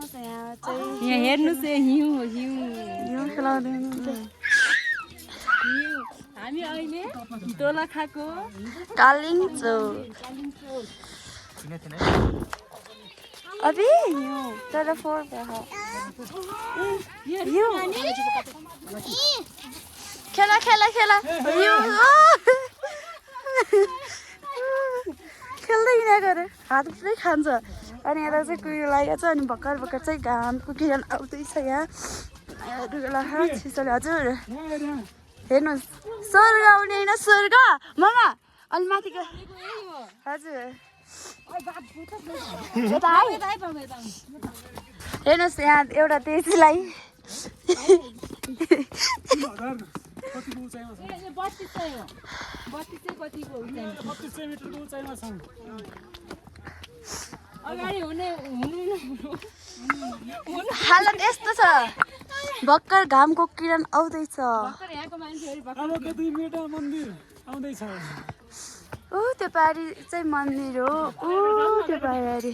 यहाँ हेर्नुहोस् हिउँ खेलाउँदै हामी अहिले दोलखाको कालिम्पोङ अभी तर 4 खेला खेला खेला खेल्दै हिँडा गरे हात पुरै खान्छ अनि यता चाहिँ कुहिरो लागेको छ अनि भर्खर भर्खर चाहिँ घामको किरण आउँदैछ यहाँ हजुर हेर्नुहोस् स्वर्ग आउने होइन स्वर्ग मामा अलि माथि हजुर हेर्नुहोस् यहाँ एउटा तेजीलाई हालत यस्तो छ भर्खर घामको किरण आउँदैछ ऊ त्यो पारी चाहिँ मन्दिर हो ऊ त्यो पारी